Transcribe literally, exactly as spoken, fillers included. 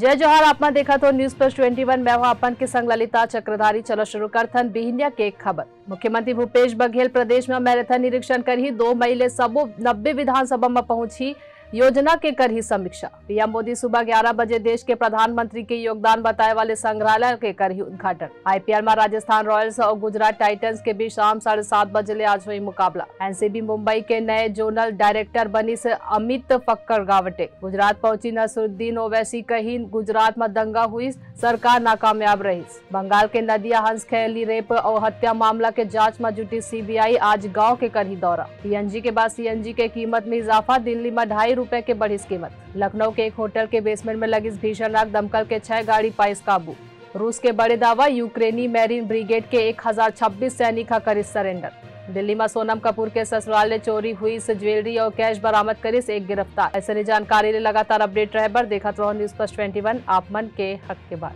जय जोहार, आप मन देखत हो News Plus Twenty One। मैं हूं अपन के संग ललिता चक्रधारी। चलो शुरू करथन बिहनिया के खबर। मुख्यमंत्री भूपेश बघेल प्रदेश में मैराथन निरीक्षण करही। दो मई ले सबो नब्बे विधानसभा में पहुंचही, योजना के करही समीक्षा। पीएम मोदी सुबह ग्यारह बजे देश के प्रधानमंत्री के योगदान बताए वाले संग्रहालय के करही उद्घाटन। आईपीएल में राजस्थान रॉयल्स और गुजरात टाइटंस के बीच शाम साढ़े सात बजे ले आज होही मुकाबला। एनसीबी मुंबई के नए जोनल डायरेक्टर बनिस अमित फक्कर गावटे। गुजरात पहुंची नसरुद्दीन ओवैसी, कही गुजरात में दंगा हुई, सरकार नाकामयाब रही। बंगाल के नदिया हंस खैली रेप और हत्या मामला के जांच में जुटी सीबीआई, आज गांव के करही दौरा। पीएनजी के बाद सीएनजी के कीमत में इजाफा, दिल्ली में ढाई रुपए के बढ़िस कीमत। लखनऊ के एक होटल के बेसमेंट में लगिस भीषण आग, दमकल के छह गाड़ी पाइस काबू। रूस के बड़े दावा, यूक्रेनी मैरीन ब्रिगेड के एक हजार छब्बीस सैनिक ह करिस सरेंडर। दिल्ली में सोनम कपूर के ससुराल ले चोरी हुई से ज्वेलरी और कैश बरामद करिस एक गिरफ्तार। ऐसे जानकारी ले लगातार अपडेट रहे बर देखत रहो News Plus Twenty One, आप मन के हक के बात।